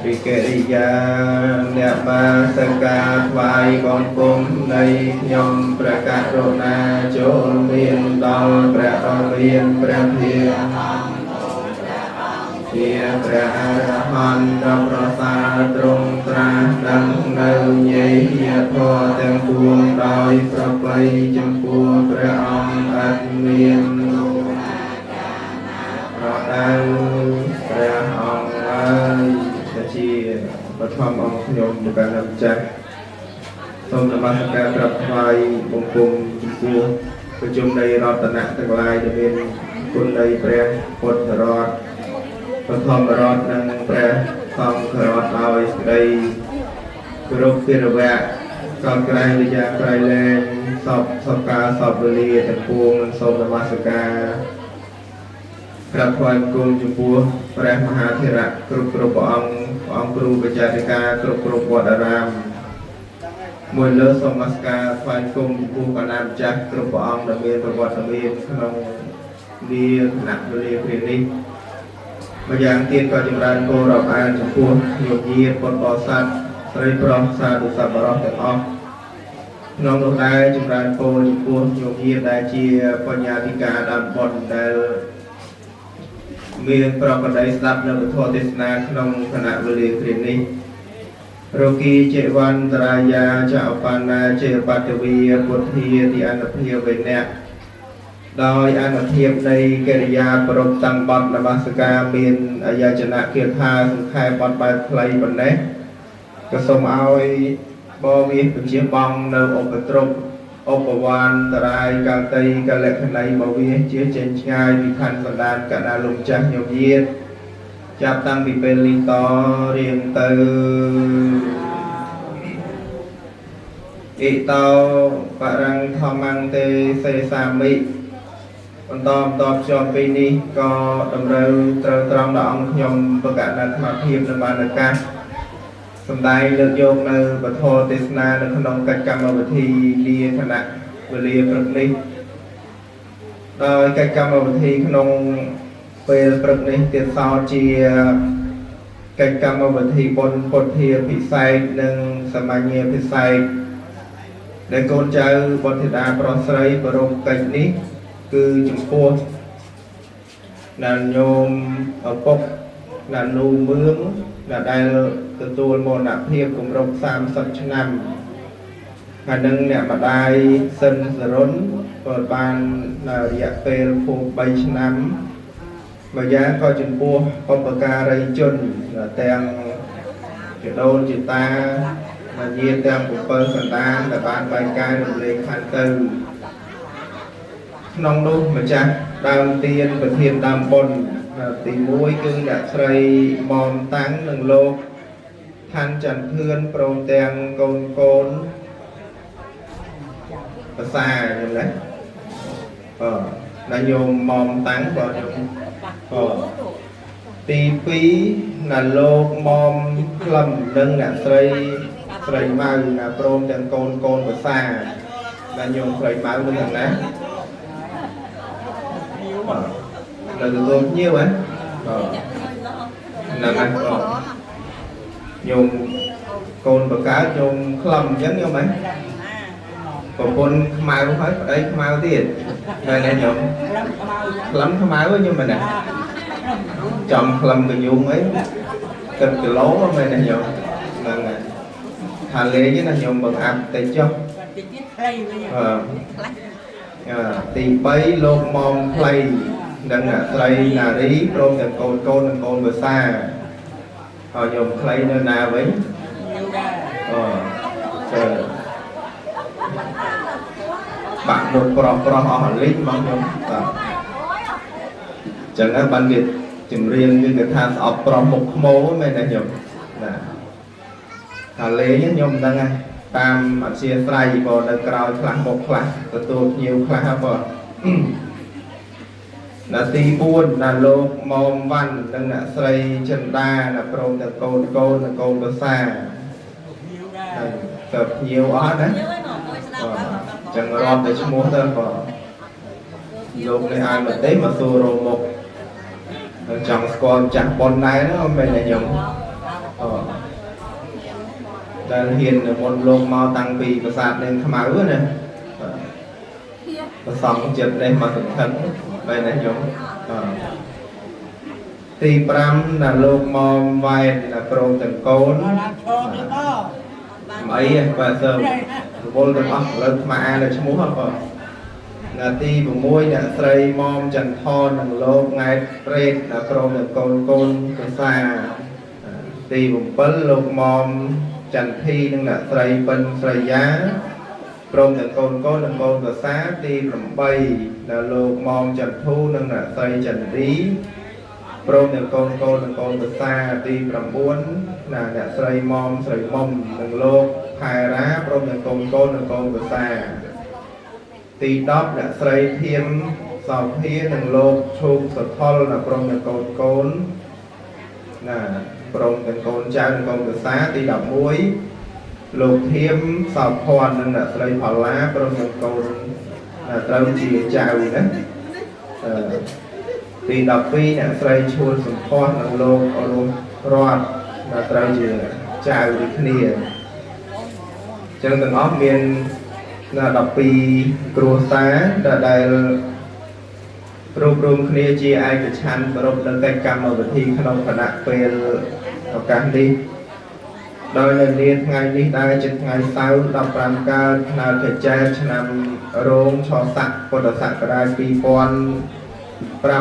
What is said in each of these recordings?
ពីកិរិយាអ្នកបាសកាថ្វាយបង្គំនៃខ្ញុំព្រះករុណាចូលមានដល់ព្រះដ៏មានព្រះភិជាព្រះអរហន្តដ៏ប្រសើរទ្រង់ត្រាស់ដឹងនៅញយធម៌ទាំងពួងដោយប្រពៃចំពោះព្រះអង្គឥតមានប្រដៅព្រះអង្គឡើយដែលជាបឋមអង្គខ្ញុំប្រកាសម្ចាស់សូមនមស្ការក្រាបថ្វាយបង្គំចំពោះប្រជុំនៃរតនៈទាំងឡាយដែលមានគុណនៃព្រះពុទ្ធរតបឋមរតនិងព្រះសង្ឃរតដោយសេចក្តីគោរពគិរវៈកោតក្រែងវិយាក្រៃលែងសពសពកាលសពវេលាទាំងពួងនិងសូមនមស្ការក្រាបថ្វាយបង្គំចំពោះព្រះមហាធរៈគ្រប់គ្រប់ព្រះអង្គព្រះអង្គគ្រូបច្ចាធិការគ្រប់គ្រប់វត្តអារាមមួយលើសូមនមស្ការថ្វាយបង្គំចំពោះកណ្ដាលម្ចាស់គ្រប់ព្រះអង្គដែលមានប្រវត្តិមានក្នុងនាគណៈវេលាគ្រានេះម្យ៉ាងទៀតក៏ចម្រើនពររាប់អានចំពោះញោមញាតិពុទ្ធបរិស័ទស្រីប្រុសសាធុសប្បុរសទាំងអស់ក្នុងនោះដែរចម្រើនពរចំពោះញោមញាតិដែលជាបញ្ញាធិការដើមបុណ្យដែលមានប្រកដីស្ដាប់នៅពធទេសនាក្នុងគណៈវេលាគ្រានេះរោគីចេវន្តរាយាចអបណ្ណាចេបតវីពុទ្ធាតិអនុភាវេណៈដោយអនុភាពនៃកិរិយាប្រពតាំងបត់នមស្ការមានអាយាចនៈគាថាសង្ខេបបត់បែបខ្លីប៉ុណ្ណេះក៏សូមឲ្យបវិសពជាបងនៅឧបទ្រពឧបវន្តរាយកលតីកលក្ខណីបវិសជាចេញឆ្ងាយពីខណ្ឌសន្តានកណ្ដាលំចាស់ញោមញាតចាប់តាំងពីពេលនេះតរៀងទៅអ៊ីតោបរੰធម្មងទេសេសាមិបន្តបន្តភ្ជាប់ពីនេះក៏តម្រូវត្រូវត្រង់ដល់អង្គខ្ញុំប្រកាសអាត្មាភាពនៅបានឱកាសសម្ដែងលើកយកនៅពធទេសនានៅក្នុងកិច្ចកម្មវិធីលាគណៈវេលាព្រឹកនេះដោយកិច្ចកម្មវិធីក្នុងពេលព្រឹកនេះទៀតសោតជាកិច្ចកម្មវិធីបុណ្យពុទ្ធាភិសេកនិងសាមញ្ញភិសេកដែលកូនចៅបុត្រធីតាប្រុសស្រីប្រពកិច្ចនេះគឺចំពោះណាញោមឪពុកណានូមឿងដែលទទួលមរណភាពគម្រប់30ឆ្នាំហើយនឹងអ្នកម្ដាយសិនសរុនក៏បានរយៈពេលខួប3ឆ្នាំម្យ៉ាងក៏ចំពោះបុព្វការីជនទាំងជីដូនជីតាញាតិទាំង7សន្តានដែលបានបែកកាយរំលែកខណ្ឌទៅក្នុងនោះម្ចាស់ដើមទានប្រធានដើមបុណ្យទី1គឺអ្នកស្រីមុំតាំងនិងលោកឋានចន្ទធឿនព្រមទាំងកូនកូនភាសាខ្ញុំណាបាទណាញោមមុំតាំងបាទញោមបាទទី2ណាលោកមុំក្លឹមនិងអ្នកស្រីស្រីម៉ៅណាព្រមទាំងកូនកូនភាសាណាញោមស្រីម៉ៅនឹងយ៉ាងណាបាទនៅទទួលភ្ញៀវហ៎បាទហ្នឹងហើយបាទញោមកូនបកើតញោមក្លឹមអញ្ចឹងញោមហ៎ប្រពន្ធខ្មៅហើយប្តីខ្មៅទៀតមែនទេញោមក្លឹមខ្មៅញោមមែនទេចំក្លឹមកញូងអីគិតគីឡូមែនទេញោមហ្នឹងហើយថាលេងណាញោមបង្អាប់តិចចុះ តិចទៀតខ្លីវិញទី3លោកមុំខ្លីនិងអ្នកស្រីណារីព្រមទាំងកូនកូននិងកូនភាសាហើយញោមខ្លីនៅណាវិញអូចើបាក់មុខប្រុសប្រុសអស់លីងមកញោមបាទចឹងហើយបានគេជំរាបគឺគេថាស្អប់ប្រុសមុខខ្មោមែនទេញោមណាថាលេងញោមមិនដឹងហើយតាមអធិស្រ័យបើនៅក្រោយខ្លះមុខខ្លះទទួលភ្ញៀវខ្លះហ្នឹងបើណាទី4ណាលោកមុំវ៉ាន់និងអ្នកស្រីចិន្តាណាព្រមទាំងកូនកូននិងកូនភាសាហើយទៅភ្ញៀវអស់ណាចឹងរាប់តែឈ្មោះទៅបើលោកនេះអានមកទេមកសួររោមុខចង់ស្គាល់ចាស់ប៉ុនដែរណាមែនទេញោមអ ដែលហ៊ាននិមន្តលោកមកតាំងពីប្រាសាទនាងខ្មៅណាបាទប្រសងចិត្តនេះមកសង្ឃឹមបែរណាញោមបាទទី5ណាលោកមកវ៉ែនណាព្រមទាំងកូន ឡើងឈរទៀតមក មិនអីទេបាទសើរវល់ទាំងអស់ឥឡូវស្មាអានតែឈ្មោះហ៎បងណាទី6អ្នកស្រីមុំចន្ទថននិងលោកង៉ែតប្រេតណាព្រមទាំងកូនកូនប្រសាទី7លោកមុំចន្ទធីនិងអ្នកស្រីពិនស្រីយ៉ាព្រមទាំងកូនកូននិងកូនប្រសាទី8ដែលលោកមុំចន្ទធូនិងអ្នកស្រីចន្ទរីព្រមទាំងកូនកូននិងកូនប្រសាទី9ណាអ្នកស្រីមុំស្រីមុំនិងលោកផែរ៉ាព្រមទាំងកូនកូននិងកូនប្រសាទី10អ្នកស្រីធៀមសោភានិងលោកឈូកសថុលណាព្រមទាំងកូនកូនណាព្រមទាំងកូនចៅនិងកូនប្រសាទី11លោកធៀមសោភ័ណ្ឌនិងអ្នកស្រីផល្លាព្រមទាំងកូនណាត្រូវជាចៅណាអឺទី12អ្នកស្រីឈួនសម្ផស្សនិងលោករស់រតណាត្រូវជាចៅដូចគ្នាអញ្ចឹងទាំងអស់មានណា12គ្រួសារដែលរួបរวมគ្នាជាឯកច្ឆន្ទប្រពនៅកិច្ចកម្មវិធីក្នុងគណៈពេលឱកាសនេះដោយនៅនាថ្ងៃនេះដែរជាថ្ងៃសៅរ៍15កើតខែកច្ចេឆ្នាំរោងឆស័កពុទ្ធសករាជ2568ត្រូ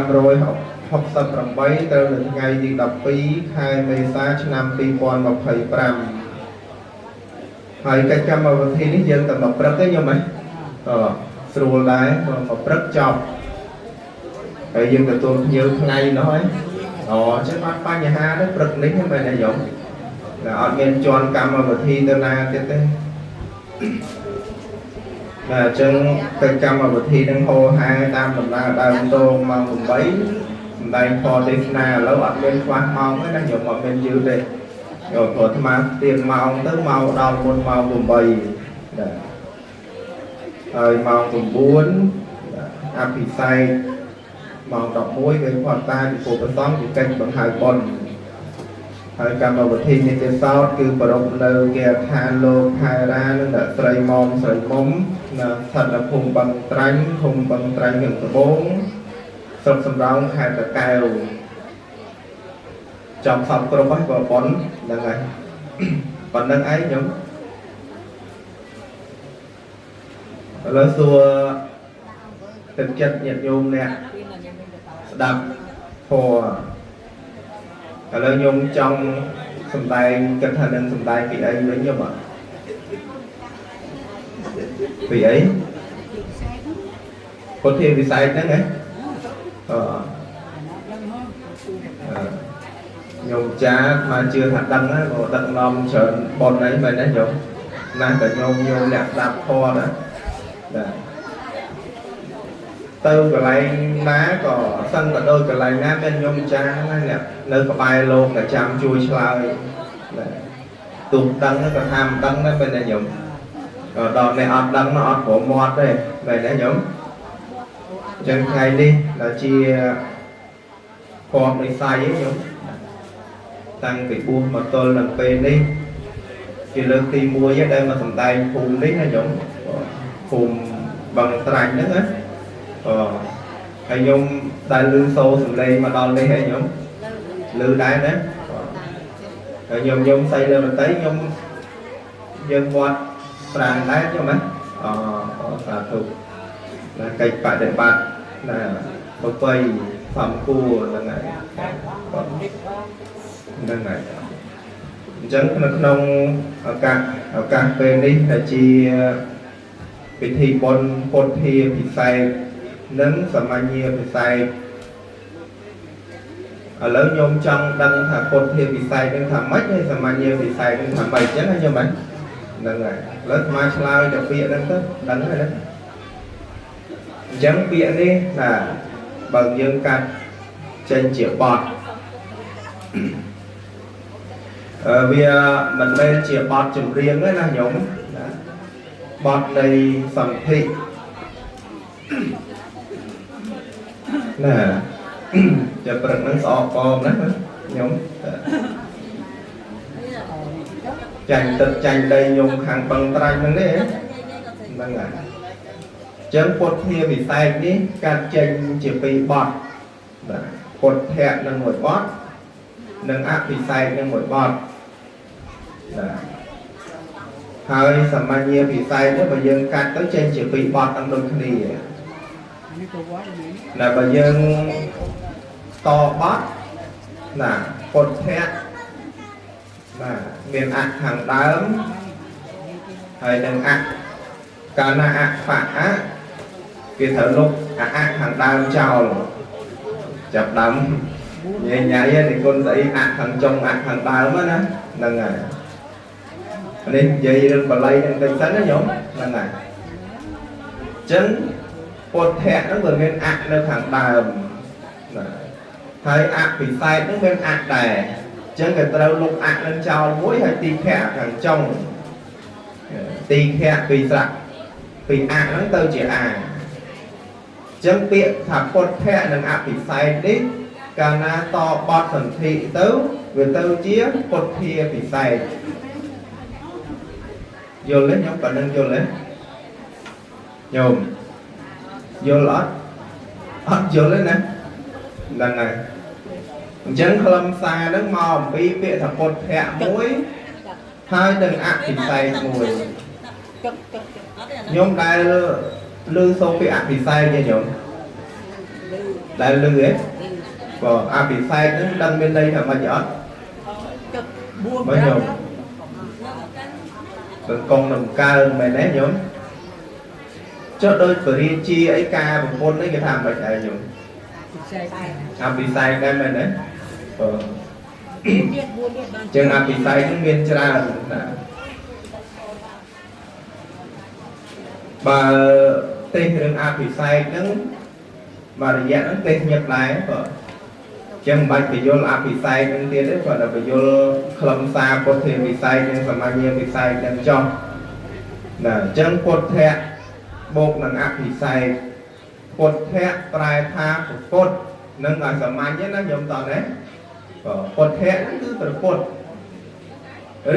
វនៅថ្ងៃទី12ខែមេសាឆ្នាំ2025ហើយកិច្ចកម្មវិធីនេះយើងតែមកព្រឹកទេញោមហ៎អស្រួលដែរមកព្រឹកចប់ហើយយើងទទួលភ្ញៀវថ្ងៃនោះហើយអូអញ្ចឹងអត់បញ្ហាទេព្រឹកនេះហ្នឹងមែនទេញោមតែអត់មានជន់កម្មវិធីទៅណាទៀតទេបាទអញ្ចឹងកិច្ចកម្មវិធីនឹងហោហែតាមដំណើរដើមតងម៉ោង8សម្ដែងធម៌ទេសនាឥឡូវអត់មានខ្វះម៉ោងទេណាញោមអត់មានយឺតទេយកព្រោះអាត្មាទៀងម៉ោងទៅមកដល់មុនម៉ោង8បាទហើយម៉ោង9អភិសេកម៉ោង11វេផតតាចំពោះព្រះសង្ឃជាកិច្ចបង្ហើយបុណ្យហើយកម្មវិធីនេះទៀតសោតគឺប្រពនៅគេឋានលោកផែរ៉ានិងអ្នកស្រីមុំស្រីមុំនៅស្ថិតនៅភូមិបឹងត្រាញ់ឃុំបឹងត្រាញ់ខាងត្បូងស្រុកសំរោងខេត្តតាកែវចំសពគ្រប់ហើយបើប៉ុនហ្នឹងហើយប៉ុណ្្នឹងឯងខ្ញុំឥឡូវសួរទឹកចិត្តញាតិញោមអ្នកស្ដាប់ធម៌ឥឡូវខ្ញុំចង់សម្ដែងគិតថានឹងសម្ដែងពីអីវិញខ្ញុំអត់ពីអីពុទ្ធាវិស័យហ្នឹងហ៎អឺខ្ញុំចាមកជឿថាដឹងហ្នឹងក៏ដឹកនាំច្រើនប៉ុនអីមែនទេញោមណាស់តែញោមញោមអ្នកស្ដាប់ធម៌ណាបាទទៅកន្លែងណាក៏សឹងក៏ដូចកន្លែងណាមានញោមចាណាអ្នកនៅក្បែរលោកដែលចាំជួយឆ្លើយបាទទូដឹងក៏ថាមិនដឹងដែរមែនទេញោមក៏ដល់អ្នកអត់ដឹងអត់ព្រមមាត់ទេមែនទេញោមអញ្ចឹងថ្ងៃនេះដែលជាពណ៌និស័យឯងញោមតាំងពីបួសមកទល់នឹងពេលនេះជាលើកទី1ដែលមកសម្ដែងភូមិនេះណាញោមភូមិបឹងត្រាញ់ហ្នឹងណាអហើយញោមដែលឮសូរសំឡេងមកដល់នេះហីញោមឮដែរណាហើយញោមញោមសៃលើមតីញោមយើងវត្តប្រាំងដែរញោមណាអសាធុណាកិច្ចបដិបត្តិណាប្រពៃសំគួរហ្នឹងហើយហ្នឹងហើយអញ្ចឹងនៅក្នុងឱកាសពេលនេះដែលជាពិធីបុណ្យពុទ្ធាពិសេសនិងសាមញ្ញពិសេសឥឡូវខ្ញុំចង់ដឹងថាពុទ្ធាពិសេសនឹងថាម៉េចហើយសាមញ្ញពិសេសនឹងថាម៉េចអញ្ចឹងណាខ្ញុំហ្នឹងហើយឥឡូវស្មាឆ្លើយតែពាក្យហ្នឹងទៅដឹងហើយណាអញ្ចឹងពាក្យនេះណាបើយើងកាត់ចេញជាបទវាមិនមែនជាបទចម្រៀងទេណាញោមណាបទនៃសន្ធិណា จะព្រឹកហ្នឹងស្អកកមណាញោម ចាញ់ទឹកចាញ់ដីញោមខាងបឹងត្រាញ់ហ្នឹងទេហ្នឹងហើយចឹងពុទ្ធាវិសេសនេះកាត់ចេញជាពីរបទបាទពុទ្ធៈនឹងមួយបទនិងអភិសេកនឹងមួយបទបាទហើយសាមញ្ញពិសេសនេះបើយើងកាត់ទៅចេញជាពីរបទទាំងដូចគ្នាណាបើយើងតបទណាពុទ្ធៈបាទមានអខាងដើមហើយនឹងអកាលណាអបអគេត្រូវលុបអខាងដើមចោលចាប់ដើមញ៉ៃញ៉ៃនេះគុណស្អីអខាងចុងអខាងដើមណាហ្នឹងហើយនេះនិយាយរឿងបាលីហ្នឹងតិចសិនណាញោមហ្នឹងហើយអញ្ចឹងពុទ្ធៈហ្នឹងវាមានអនៅខាងដើមណាហើយអពិសេសហ្នឹងមានអដែរអញ្ចឹងគេត្រូវលុបអនឹងចោលមួយហើយទីខៈខាងចុងទីខៈពីស្រៈពីអហ្នឹងទៅជាអាអញ្ចឹងពាក្យថាពុទ្ធៈនិងអភិសេកនេះកាលណាតបទសន្ធិទៅវាទៅជាពុទ្ធាពិសេសយល់ទេញោមប៉ណ្ណឹងយល់ទេញោមយល់អត់អត់យល់ទេណាហ្នឹងហើយអញ្ចឹងខ្លឹមសារហ្នឹងមកអំពីពាក្យថាពុទ្ធៈមួយហើយនឹងអភិសេកមួយញោមដែលឮសូរពាក្យអភិសេកទេញោមដែលឮទេបើអភិសេកហ្នឹងដឹងមានន័យថាម៉េចអត់បើញោមសង្គមនំកើងមែនទេញោមចុះដូចបរិជាអីការប្រពន្ធអីគេថាម៉េចដែរញោមអភិសេកដែរមែនទេបើចឹងអភិសេកហ្នឹងមានច្រើនណាបើទេសរឿងអភិសេកហ្នឹងបើរយៈហ្នឹងទេសញឹកដែរបើចឹងមិនបាច់បញ្យល់អភិសេកហ្នឹងទៀតទេគាត់តែបញ្យល់ខ្លឹមសារពុទ្ធាវិស័យនិងសាមញ្ញវិស័យហ្នឹងចុះណាអញ្ចឹងពុទ្ធៈបូកនឹងអភិសេកពុទ្ធៈប្រែថាពុទ្ធនឹងឲ្យសាមញ្ញណាញោមតោះណាបើពុទ្ធៈហ្នឹងគឺព្រះពុទ្ធ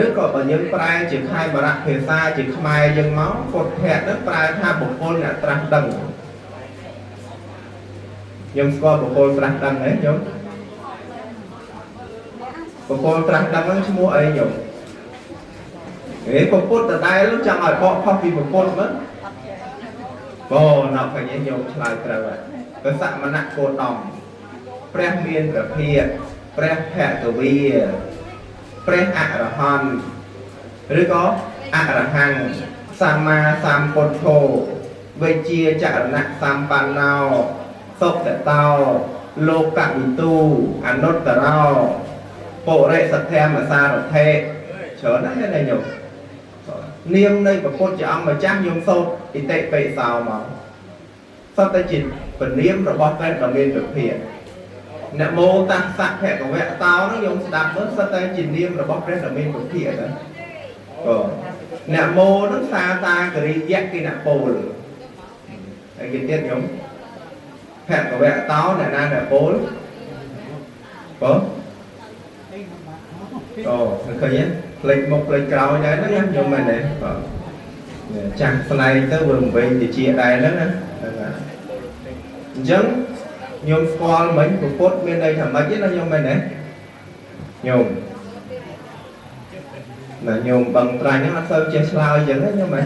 ឬក៏បើយើងប្រែជាខេមរៈភាសាជាខ្មែរយើងមកពុទ្ធៈហ្នឹងប្រែថាបុគ្គលអ្នកត្រាស់ដឹងខ្ញុំស្គាល់បុគ្គលត្រាស់ដឹងទេញោមបុគ្គលត្រាស់ដឹងហ្នឹងឈ្មោះអីញោមអេពុទ្ធដដែលចង់ឲ្យបកផុសពីពុទ្ធមើលបងណោះឃើញញោមឆ្លើយត្រូវហើយព្រះសមណគោតមព្រះមានព្រះភិក្ខព្រះភគវីព្រះអរហន្តឬក៏អរហង្គសម្មាសម្ពុទ្ធោវិជ្ជាចរណៈសម្បណ្ណោសុគតោលោកវិទូអនុត្តរោពុរិសធម្មសារថេច្រើនណាស់ណាញោមនាមនៃព្រះពុទ្ធជាអង្គម្ចាស់ញោមសូត្រអិតិបិសោមកសុទ្ធតែជាពនាមរបស់ព្រះដ៏មានព្រះភិក្ខនមោតស្សៈភគវៈតោហ្នឹងញោមស្ដាប់មើលសុទ្ធតែជានាមរបស់ព្រះដ៏មានព្រះភិក្ខណាបងនមោហ្នឹងសាតាគរិយៈគិនពលហើយគេទៀតញោមភគវៈតោអ្នកណាអ្នកពលបងអូឃើញទេផ្លេចមុខផ្លេចក្រោយដែរហ្នឹងណាញោមមែនទេបងចាស់ស្នែងទៅវាមិនវិញតិចដែរហ្នឹងណាហ្នឹងហើយអញ្ចឹងញោមស្គាល់មិញពុទ្ធមានន័យថាម៉េចទេណាញោមមែនទេញោមណាញោមបឹងត្រាញ់ហ្នឹងអត់សូវចេះឆ្លើយអញ្ចឹងទេញោមមែន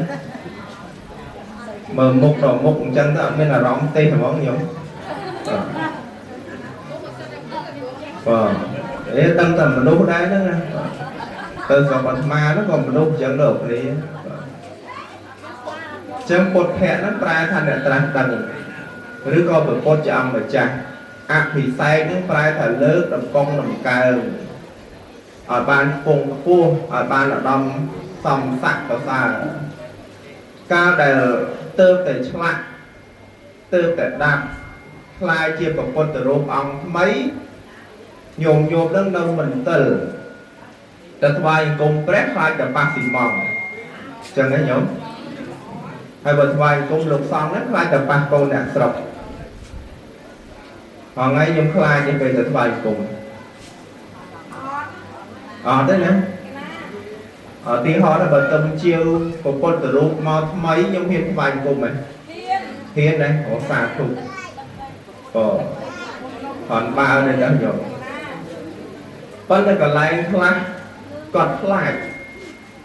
មើលមុខដល់មុខអញ្ចឹងទៅអត់មានអារម្មណ៍ទេហ្មងញោមបាទអេតាំងតែមនុស្សដែរហ្នឹងណាទៅស្រុកអាត្មាហ្នឹងក៏មនុស្សអញ្ចឹងដល់គ្នាអញ្ចឹងពុទ្ធៈហ្នឹងប្រែថាអ្នកត្រាស់ដឹងឬក៏ព្រះពុទ្ធជាអង្គម្ចាស់អភិសេកហ្នឹងប្រែថាលើកតម្កង់តម្កើងឲ្យបានពងខ្ពស់ឲ្យបានឧត្តមសំស័ក្តិប្រសើរកាលដែលទៅតែឆ្លាក់ទៅតែដាប់ក្លាយជាព្រះពុទ្ធរូបអង្គថ្មីញោមញោមនឹងនៅមន្ទិលតែថ្វាយអង្គមព្រះខ្លាចតែប៉ះស៊ីម៉ងចឹងហ៎ញោមហើយបើថ្វាយអង្គមលោកសង្ឃហ្នឹងខ្លាចតែប៉ះកូនអ្នកស្រុកថ្ងៃខ្ញុំខ្លាចទេពេលទៅថ្វាយអង្គមអត់ទេណា ឧទាហរណ៍ថាបើទឹមជាវពុទ្ធរូបមកថ្មីខ្ញុំហ៊ានថ្វាយបង្គំហ៎ ហ៊ាន ហ៊ានណាអូសាធុក៏អន់បើនេះដែរខ្ញុំប៉ុន្តែកន្លែងខ្លះគាត់ខ្លាច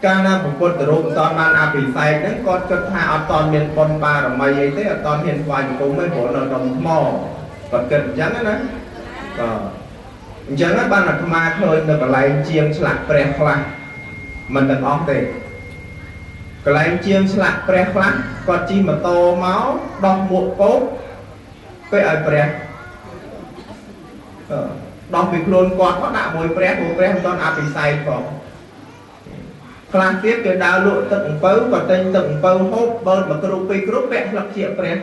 កាលណាពុទ្ធរូបមិនតាន់បានអភិសេកហ្នឹងគាត់គិតថាអត់តាន់មានបុណ្យបារមីអីទេអត់តាន់ហ៊ានថ្វាយបង្គំទេព្រោះនៅដុំថ្មគាត់គិតអញ្ចឹងណាក៏អញ្ចឹងបានអាត្មាឃើញនៅកន្លែងជាងឆ្លាក់ព្រះខ្លះមិនទាំងអស់ទេកន្លែងជាងឆ្លាក់ព្រះខ្លះគាត់ជិះម៉ូតូមកដោះមួកពោកពេលឲ្យព្រះដោះពីខ្លួនគាត់មកដាក់មួយព្រះព្រោះព្រះមិនទាន់អភិសេកផងខ្លះទៀតគេដើរលក់ទឹកអំពៅក៏ទិញទឹកអំពៅហូបបើមួយគ្រូពីរគ្រូពាក់ស្លឹកជាព្រះ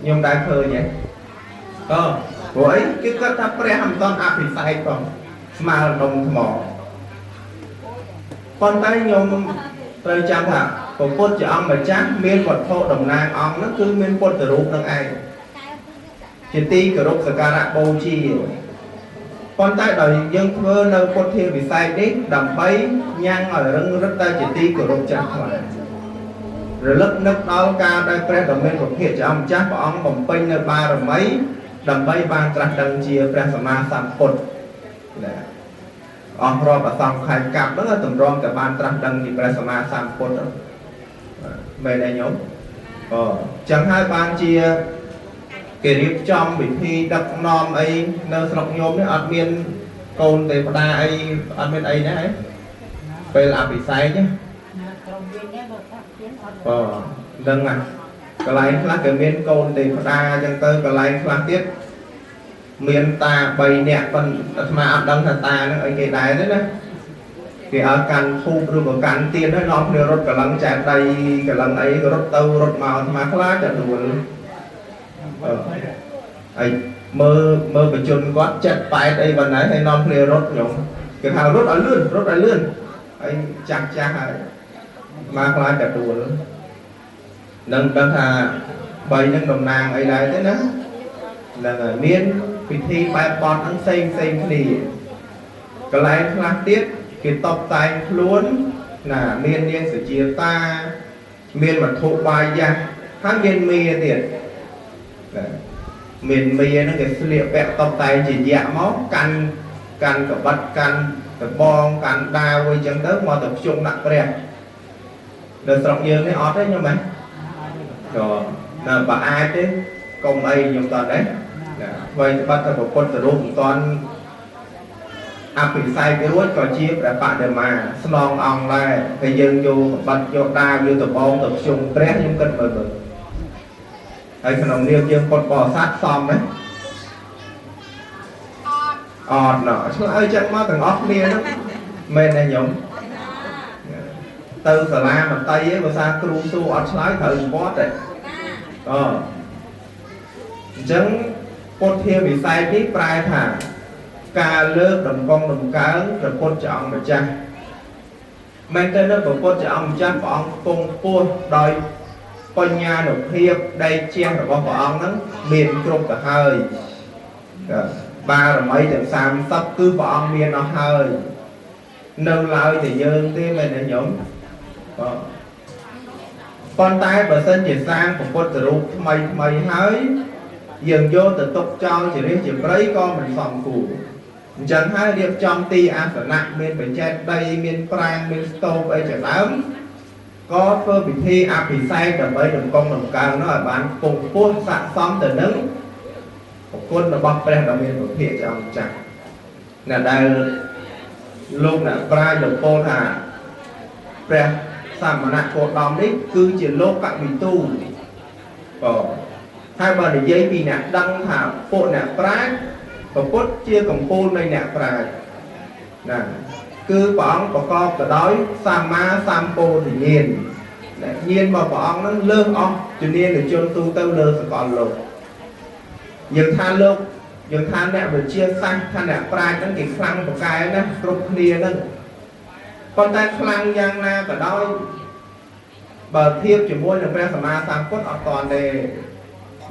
ខ្ញុំដែរឃើញហ៎អឺព្រោះអីគេគាត់ថាព្រះមិនទាន់អភិសេកផងស្មើដុំថ្មប៉ុន្តែខ្ញុំត្រូវចាំថាព្រះពុទ្ធជាអង្គម្ចាស់មានវត្ថុតំណាងអង្គហ្នឹងគឺមានពុទ្ធរូបនឹងឯងជាទីគោរពសក្ការៈបូជាប៉ុន្តែដោយយើងធ្វើនៅពុទ្ធាវិស័យនេះដើម្បីញ៉ាំងឲ្យរឹងរឹតតែជាទីគោរពចាស់ខ្លាំងរលឹកនឹកដល់ការដែលព្រះដ៏មានព្រះភិក្ខជាអង្គម្ចាស់ព្រះអង្គបំពេញនៅបារមីដើម្បីបានត្រាស់ដឹងជាព្រះសម្មាសម្ពុទ្ធណាអស់រាប់អសង្ខ័យកັບហ្នឹងតម្រាំតែបានត្រាស់ដឹងជាព្រះសម្មាសម្ពុទ្ធមែនទេញោមអូចឹងហើយបានជាគេរៀបចំពិធីដឹកនាំអីនៅស្រុកញោមនេះអត់មានកូនទេវតាអីអត់មានអីដែរពេលអភិសេកណាអូដឹងណាកន្លែងខ្លះគេមានកូនទេវតាអញ្ចឹងទៅកន្លែងខ្លះទៀតមានតា3នាក់ប៉ុន្តែអាត្មាអត់ដឹងថាតាហ្នឹងអីគេដែរទេណាគេឲ្យកាន់ធូបឬក៏កាន់ទៀនហើយនាំគ្នារត់កលឹងចែកដីកលឹងអីរត់ទៅរត់មកអាត្មាខ្លាចតែដួលហើយមើលមើលបជនគាត់7 8អីប៉ុណ្ណេះហើយនាំគ្នារត់ខ្ញុំគេថារត់ឲ្យលឿនរត់ឲ្យលឿនហើយចាស់ចាស់ហើយមកខ្លាចតែដួលនឹងដឹងថា3នឹងតំណាងអីដែរទេណាហ្នឹងហើយមានពិធីបែបបត់ហ្នឹងផ្សេងផ្សេងគ្នាកន្លែងខ្លះទៀតគេតបតែងខ្លួនណាមាននាងសុជាតាមានវត្ថុបាយយ៉ាស់ហើយមានមាទៀតមានមាហ្នឹងគេស្លៀកពាក់តបតែងជាយៈមកកាន់កាន់កបិតកាន់ដបងកាន់ដាវអីចឹងទៅមកទៅភ្ជុំដាក់ព្រះនៅស្រុកយើងនេះអត់ទេខ្ញុំហ៎ក៏នៅបើអាចទេកុំអីខ្ញុំតដែរណាអ្វីត្បិតតែពុទ្ធរូបមិនតាន់អភិសេករួចក៏ជាព្រះបដិមាស្នងអង្គដែរហើយយើងយកកបិតយកដាវយកដបងទៅភ្ជុំព្រះខ្ញុំគិតមើលមើលហើយក្នុងនាមយើងពុទ្ធបរិស័ទសមណាអត់ណោះឆ្លើយចឹងមកទាំងអស់គ្នាហ្នឹងមែនទេញោមទៅសាលាមន្តីឯងភាសាគ្រូសួរអត់ឆ្លើយត្រូវវត្តទេអអញ្ចឹងពុទ្ធាវិស័យនេះប្រែថាការលើកតម្កង់តម្កើងព្រះពុទ្ធជាអង្គម្ចាស់មែនទេនៅព្រះពុទ្ធជាអង្គម្ចាស់ព្រះអង្គពងពោះដោយបញ្ញានុភាពដែលជារបស់ព្រះអង្គហ្នឹងមានគ្រប់ទៅហើយបារមីទាំង30គឺព្រះអង្គមានអស់ហើយនៅឡើយតែយើងទេមែនទេញោមបាទប៉ុន្តែបើសិនជាសាងពុទ្ធរូបថ្មីថ្មីហើយយើងយកទៅទុកចោលជារិះជាព្រៃក៏មិនសមគួរអញ្ចឹងហើយរៀបចំទីអាសនៈមានបច្ចេកដីមានប្រាងមានស្តូបអីជាដើមក៏ធ្វើពិធីអភិសេកដើម្បីតម្កង់តម្កើងនោះឲ្យបានពងពោះស័ក្តិសមទៅនឹងប្រគុណរបស់ព្រះដ៏មានព្រះភិក្ខជាអង្គម្ចាស់អ្នកដែលលោកអ្នកប្រាជ្ញលោកពោលថាព្រះសមណគោតមនេះគឺជាលោកវិទូបាទហើយបើនិយាយពីអ្នកដឹងថាពួកអ្នកប្រាជ្ញព្រះពុទ្ធជាកំពូលនៃអ្នកប្រាជ្ញណាគឺព្រះអង្គប្រកបទៅដោយសម្មាសម្ពោធិញ្ញាណញាណរបស់ព្រះអង្គហ្នឹងលើសអស់ជំនាញជនទូទៅលើសកលលោកយើងថាលោកយើងថាអ្នកវិទ្យាសាស្ត្រថាអ្នកប្រាជ្ញហ្នឹងគេខ្លាំងប្រកែណាគ្រប់គ្នាហ្នឹងប៉ុន្តែខ្លាំងយ៉ាងណាក៏ដោយបើធៀបជាមួយនឹងព្រះសម្មាសម្ពុទ្ធអត់តាន់ទេ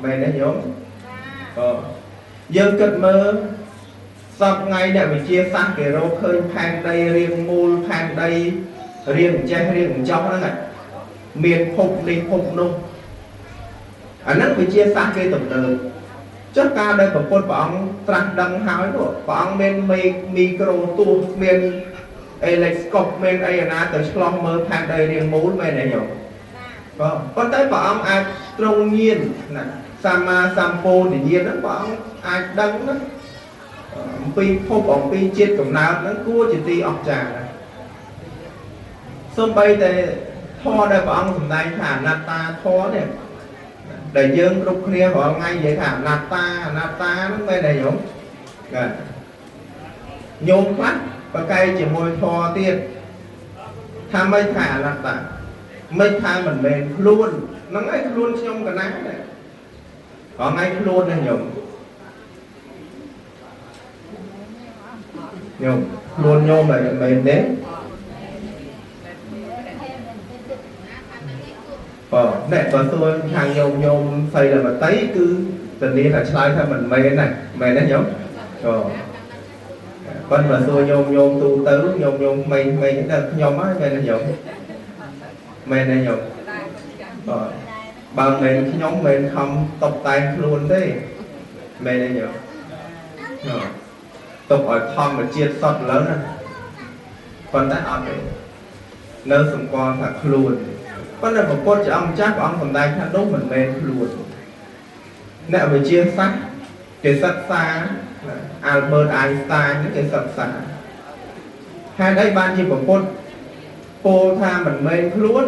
មែនទេញោមអឺយើងគិតមើល សពថ្ងៃអ្នកវិទ្យាសាស្ត្រគេរកឃើញផែនដីរាងមូលផែនដីរាងចេះរាងចោះហ្នឹងឯងមានភពនេះភពនោះអាហ្នឹងវិទ្យាសាស្ត្រគេទំនើបចុះការដែលព្រះពុទ្ធព្រះអង្គត្រាស់ដឹងហើយនោះព្រះអង្គមានមេមីក្រូទស្សន៍មានអេឡិចស្កូបមានអីអាណាទៅឆ្លោះមើលផែនដីរាងមូលមែនទេញោមបាទប៉ុន្តែព្រះអង្គអាចត្រង់ញាណណាសម្មាសម្ពោធិញ្ញាណហ្នឹងព្រះអង្គអាចដឹងណាអំពីភពអំពីជាតិកំណើតហ្នឹងគួរជាទីអស្ចារ្យណាស់សូម្បីតែធម៌ដែលព្រះអង្គសម្ដែងថាអនត្តាធម៌នេះដែលយើងគ្រប់គ្នារាល់ថ្ងៃនិយាយថាអនត្តាអនត្តាហ្នឹងមែនទេញោមបាទញោមខ្លះប្រកែកជាមួយធម៌ទៀតថាមិនថាអនត្តាមិនថាមិនមែនខ្លួនហ្នឹងឯងខ្លួនខ្ញុំកណាដែររាល់ថ្ងៃខ្លួនណាញោមញោមខ្លួនញោមមិនមែនទេបាទអ្នកបើសួរខាងញោមញោមសីលវតីគឺធានាថាឆ្លើយថាមិនមែនណាមែនទេញោមអូប៉ុន្តែបើសួរញោមញោមទូទៅញោមញោមក្មេងៗទៅខ្ញុំហ្នឹងមែនទេញោមមែនទេញោមបាទបើមិនខ្ញុំមិនខំតបតែងខ្លួនទេមែនទេញោមទុកឲ្យធម្មជាតិសុទ្ធលើណាប៉ុន្តែអត់ទេនៅសម្គាល់ថាខ្លួនប៉ុន្តែព្រះពុទ្ធជាអង្គម្ចាស់ព្រះអង្គសម្ដែងថានោះមិនមែនខ្លួនអ្នកវិទ្យាសាស្ត្រគេសិក្សាអាល់បឺតអៃស្តាញគេសិក្សាហេតុអីបានជាព្រះពុទ្ធពោលថាមិនមែនខ្លួន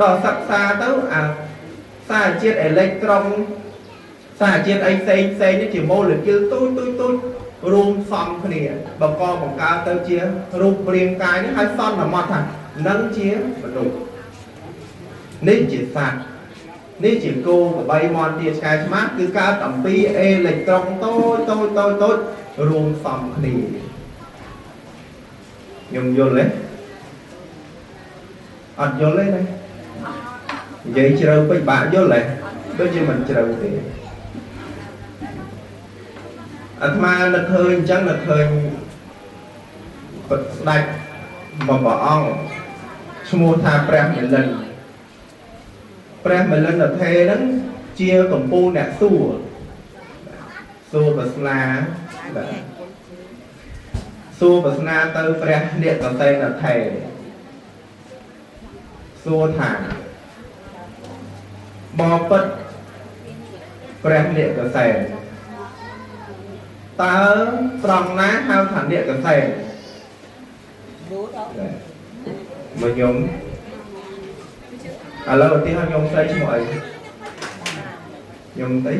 ដល់សិក្សាទៅអាសារជាតិអេឡិចត្រូនសារជាតិអីផ្សេងផ្សេងនេះជាម៉ូលេគុលទូចទូចទូចរួមផ្សំគ្នាបង្កបង្កើតទៅជារូបរាងកាយនេះហើយសន្មត់ថានឹងជាមនុស្សនេះជាសត្វនេះជាគោក្របីមាន់ទាឆ្កែឆ្មាគឺកើតអំពីអេឡិចត្រូនតូចតូចតូចតូចរួមផ្សំគ្នាខ្ញុំយល់ទេអត់យល់ទេណានិយាយជ្រៅពេកបាក់យល់ទេដូចជាមិនជ្រៅទេអាត្មានឹកឃើញអញ្ចឹងនឹកឃើញស្ដេចមួយព្រះអង្គឈ្មោះថាព្រះមិលិនព្រះមិលិនថេហ្នឹងជាកម្ពូលអ្នកសួរសួរប្រស្នាបាទសួរប្រស្នាទៅព្រះនាគសេនថេសួរថាបបិទ្ធព្រះនាគសេនតើត្រង់ណាហៅថានាគសេនមកញោមឥឡូវឧទាហរណ៍ញោមស្រីឈ្មោះអីញោមស្អី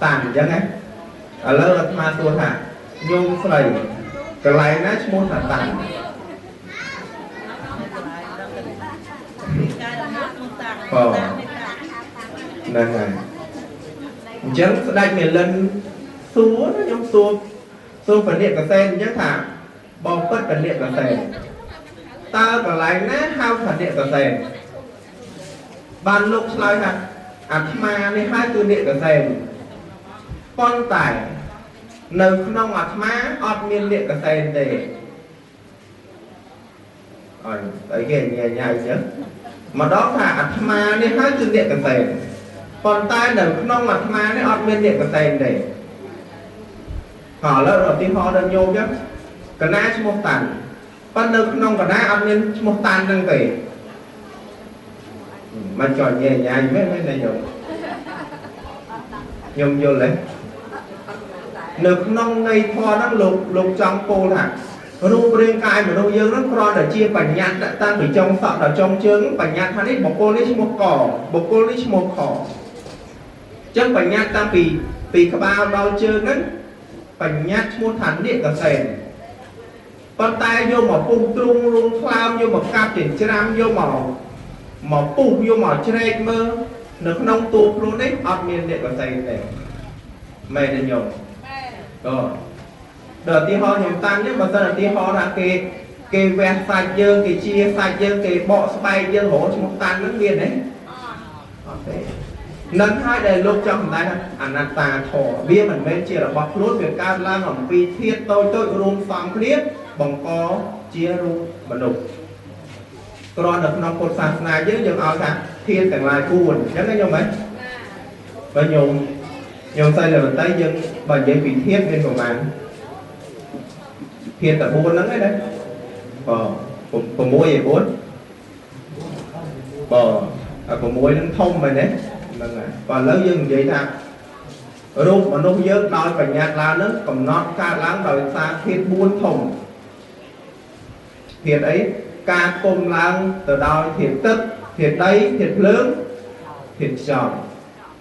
តានអញ្ចឹងណាឥឡូវអាត្មាសួរថាញោមស្រីកន្លែងណាឈ្មោះថាតានបាទហ្នឹងហើយអញ្ចឹងស្ដេចមេលិនសួរខ្ញុំសួរសួរព្រះនាគសេនអញ្ចឹងថាបបិទ្ធព្រះនាគសេនតើកន្លែងណាហៅថានាគសេនបានលោកឆ្លើយថាអាត្មានេះហើយគឺនាគសេនប៉ុន្តែនៅក្នុងអាត្មាអត់មាននាគសេនទេអើយអីគេញ៉ៃញ៉ៃអញ្ចឹងមកដល់ថាអាត្មានេះហើយគឺនាគសេនប៉ុន្តែនៅក្នុងអាត្មានេះអត់មាននាគសេនទេឥឡូវឧទាហរណ៍ដល់ញោមចឹងកណាឈ្មោះតាន់ប៉ុន្តែនៅក្នុងកណាអត់មានឈ្មោះតាន់ហ្នឹងទេមិនចង់ញ៉ៃញ៉ៃមែនមែនទេញោមខ្ញុំយល់ទេនៅក្នុងន័យធម៌ហ្នឹងលោកចង់ពោលថារូបរាងកាយមនុស្សយើងហ្នឹងគ្រាន់តែជាបញ្ញត្តិតាំងពីចុងសក់ដល់ចុងជើងបញ្ញត្តិថានេះបុគ្គលនេះឈ្មោះកបុគ្គលនេះឈ្មោះខអញ្ចឹងបញ្ញត្តិតាំងពីក្បាលដល់ជើងហ្នឹងបញ្ញត្តិឈ្មោះថានាគសេនប៉ុន្តែយកមកពុះទ្រុងរុងថ្លើមយកមកកាប់ចិញ្ច្រាំយកមកពុះយកមកជ្រែកមើលនៅក្នុងតួខ្លួននេះអត់មាននាគសេនទេមែនទេញោមបាទដល់ឧទាហរណ៍ខ្ញុំតាំងនេះបើសិនឧទាហរណ៍ថាគេវះសាច់យើងគេជាសាច់យើងគេបកស្បែកយើងរហូតឈ្មោះតាំងហ្នឹងមានទេអត់ទេ នឹងហើយដែលលោកចង់សម្ដែងថាអនត្តាធម៌វាមិនមែនជារបស់ខ្លួនវាកើតឡើងអំពីធាតុតូចតូចរួមផ្សំគ្នាបង្កជារូបមនុស្សគ្រាន់តែក្នុងពុទ្ធសាសនាយើងយើងឲ្យថាធាតុទាំងឡាយ4អញ្ចឹងណាញោមហ៎បើញោមញោមសីលវតីយើងបើនិយាយពីធាតុមានប្រមាណធាតុតែ4ហ្នឹងឯណាបើ6ឯ4បើ6ហ្នឹងធំមែនទេហ្នឹងហើយបើឥឡូវយើងនិយាយថារូបមនុស្សយើងដោយបញ្ញត្តិឡើងហ្នឹងកំណត់កើតឡើងដោយសារធាតុ4ធំធាតុអីការគុំឡើងទៅដោយធាតុទឹកធាតុដីធាតុភ្លើងធាតុខ្យល់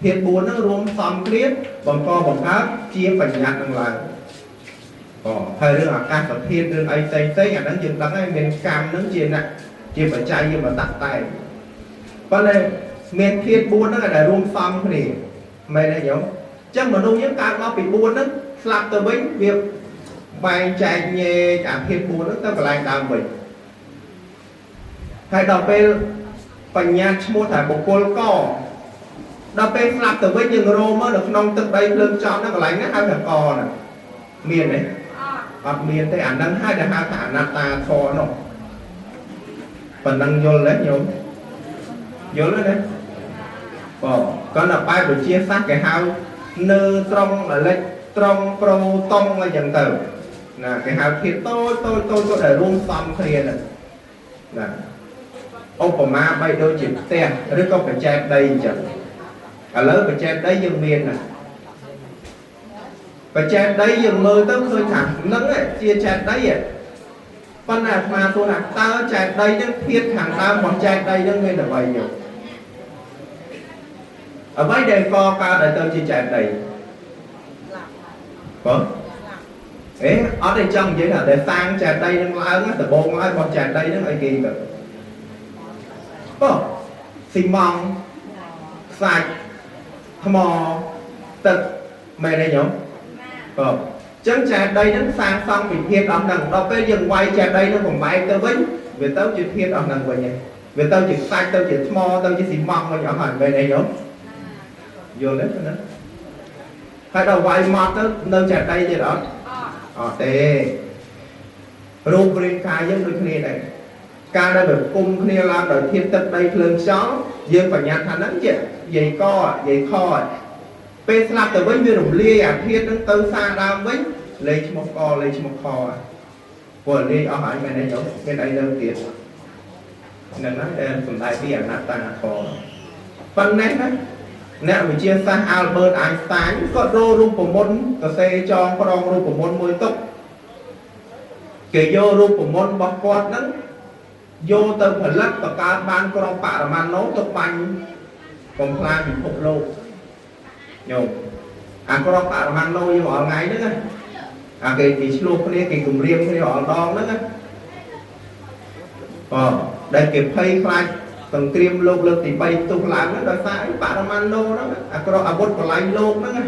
ធាតុ4ហ្នឹងរួមផ្សំគ្នាបង្កបង្កើតជាបញ្ញត្តិនឹងឡើងអូហើយរឿងអាកាសធាតុរឿងអីផ្សេងផ្សេងអាហ្នឹងយើងដឹងហើយមានកម្មហ្នឹងជាអ្នកជាបច្ច័យជាបតតែប៉ុន្តែមានធាតុ4ហ្នឹងដែលរួមផ្សំគ្នាមែនទេញោមអញ្ចឹងមនុស្សយើងកើតមកពី4ហ្នឹងស្លាប់ទៅវិញវាបែងចែកញែកអាធាតុ4ហ្នឹងទៅកន្លែងដើមវិញហើយដល់ពេលបញ្ញាឈ្មោះថាបុគ្គលកដល់ពេលស្លាប់ទៅវិញយើងរោមនៅក្នុងទឹកដីភ្លើងចោលហ្នឹងកន្លែងហ្នឹងហៅថាកហ្នឹងមានទេអត់មានទេអាហ្នឹងហើយដែលហៅថាអនត្តាធម៌នោះប៉ុណ្ណឹងយល់ទេញោមយល់ទេណាបងគាត់តែបែបវិទ្យាសាស្ត្រគេហៅនៅត្រង់អេឡិចត្រង់ប្រូតុងអីចឹងទៅណាគេហៅធាតុតូចតូចតូចតូចដែលរួមផ្សំគ្នាហ្នឹងណាឧបមាបីដូចជាផ្ទះឬក៏បច្ចេកដីអញ្ចឹងឥឡូវបច្ចេកដីយើងមានណាបច្ចេកដីយើងមើលទៅឃើញថាហ្នឹងជាចេតដីប៉ុន្តែអាត្មាសួរថាតើចេតដីហ្នឹងធាតុខាងដើមរបស់ចេតដីហ្នឹងមានអ្វីញោមអ្វីដែលកកើតឲ្យទៅជាចេតដីបងអេអត់ទេចង់និយាយថាដែលសាងចេតដីហ្នឹងឡើងដំបូងឲ្យរបស់ចេតដីហ្នឹងអីគេទៅបងស៊ីម៉ង់ខ្សាច់ថ្មទឹកមែនទេញោមបងចឹងចេតដីហ្នឹងសាងសង់ពីធាតុអស់ហ្នឹងដល់ពេលយើងវាយចេតដីហ្នឹងបំបែកទៅវិញវាទៅជាធាតុអស់ហ្នឹងវិញហើយវាទៅជាខ្សាច់ទៅជាថ្មទៅជាស៊ីម៉ង់វិញអស់ហើយមែនទេញោមយល់ទេណាហើយដល់វាយមកទៅនៅចេតដីទៀតអត់អត់ទេរូបរាងកាយយើងដូចគ្នាដែរការដែលប្រគុំគ្នាឡើងដោយធាតុទឹកដីភ្លើងខ្យល់យើងបញ្ញត្តិថាហ្នឹងជាយាយកយាយខពេលស្លាប់ទៅវិញវារំលាយអាធាតុហ្នឹងទៅសារដើមវិញលេខឈ្មោះកលេខឈ្មោះខព្រោះលាយអស់ហើយមែនទេញោមមានអីនៅទៀតហ្នឹងហើយដែលសំដែងពីអនត្តាធម៌ប៉ុណ្ណេះណាអ្នកវិទ្យាសាស្ត្រអាល់បឺតអែនស្តាញក៏ដូររូបមន្តសរសេរចងក្រងរូបមន្តមួយទុកគេយករូបមន្តរបស់គាត់ហ្នឹងយកទៅផលិតបង្កើតបានក្រុមបរមាណូទៅបាញ់បំផ្លាញពិភពលោកញោមអាក្រុមបរមាណូយើងរាល់ថ្ងៃហ្នឹងណាអាគេគេឆ្លោះគ្នាគេគំរាមគ្នារាល់ដងហ្នឹងណាបងដែលគេភ័យខ្លាចសង្គ្រាមលោកលើកទី3ផ្ទុះឡើងហ្នឹងដោយសារអីបរមាណូហ្នឹងអាក្រុមអាវុធបល័យលោកហ្នឹងណា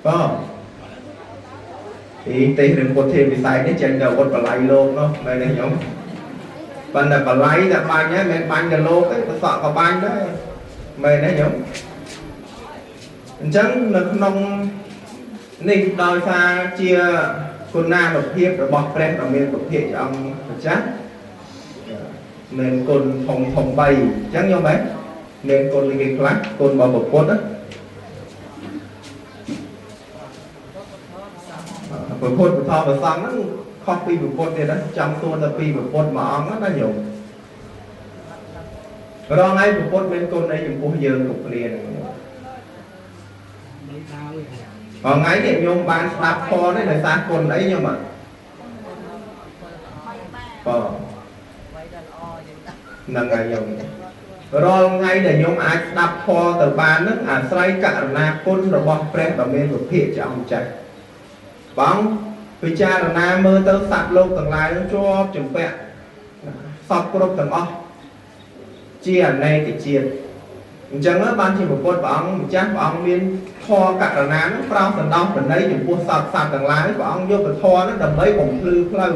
បងអីទេសរឿងពុទ្ធាវិស័យនេះចេញតែអាវុធបល័យលោកនោះមែនទេញោមប៉ុន្តែបល័យតែបាញ់ហ្នឹងមិនមែនបាញ់ទៅលោកទេប្រសក់ក៏បាញ់ដែរមែនទេញោមអញ្ចឹងនៅក្នុងនេះដោយសារជាគុណានុភាពរបស់ព្រះដ៏មានពុទ្ធិអង្គម្ចាស់មានគុណធំធំ3អញ្ចឹងញោមហ៎មានគុណគេខ្លះគុណរបស់ពុទ្ធណាពុទ្ធពធប្រសង្ឃហ្នឹងខុសពីពុទ្ធទៀតណាចំទួទៅពីពុទ្ធមួយអង្គណាញោមរងឯងពុទ្ធមានគុណអីចំពោះយើងគ្រប់គ្នាហ្នឹងថ្ងៃនេះញោមបានស្ដាប់ធម៌នេះដោយសារគុណអីញោមអត់បងហ្នឹងហើយញោមរាល់ថ្ងៃដែលញោមអាចស្ដាប់ធម៌ទៅបានហ្នឹងអាស្រ័យករណាគុណរបស់ព្រះដ៏មានពុទ្ធិជាអង្គម្ចាស់បងពិចារណាមើលទៅសត្វលោកទាំងឡាយហ្នឹងជាប់ជំពាក់សពគ្រប់ទាំងអស់ជាអនេកជាតិអញ្ចឹងបានជាពុទ្ធព្រះអង្គម្ចាស់ព្រះអង្គមានធម៌ករណាហ្នឹងប្រោសសន្តោសប្រណីចំពោះសត្វសត្វទាំងឡាយព្រះអង្គយកពធហ្នឹងដើម្បីបំភ្លឺផ្លូវ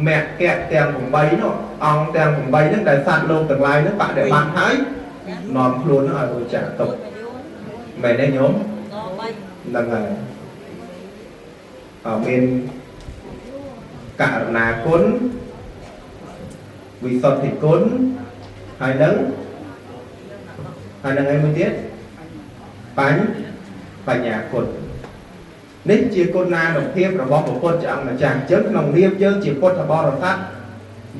មគ្គទាំង8នោះអង្គទាំង8ហ្នឹងដែលសត្វលោកទាំងឡាយហ្នឹងបដិបត្តិហើយ នាំខ្លួនឲ្យរួចចាកទុក្ខមែនទេញោមហ្នឹងហើយអមានករណាគុណវិសុទ្ធិគុណហើយនឹងហើយនឹងអីមួយទៀតបញ្ញបញ្ញាគុណនេះជាគុណានុភាពរបស់ព្រះពុទ្ធជាអង្គម្ចាស់អញ្ចឹងក្នុងនាមយើងជាពុទ្ធបរិស័ទ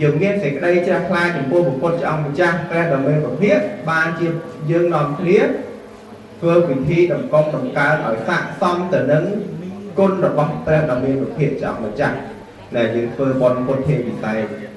យើងមានសេចក្តីជ្រះថ្លាចំពោះព្រះពុទ្ធជាអង្គម្ចាស់ព្រះដ៏មានព្រះភិក្ខបានជាយើងនាំគ្នាធ្វើពិធីតម្កុំតម្កើងឲ្យស័ក្តិសមទៅនឹងគុណរបស់ព្រះដ៏មានព្រះភិក្ខជាអង្គម្ចាស់ដែលយើងធ្វើបុណ្យពុទ្ធាពិសេស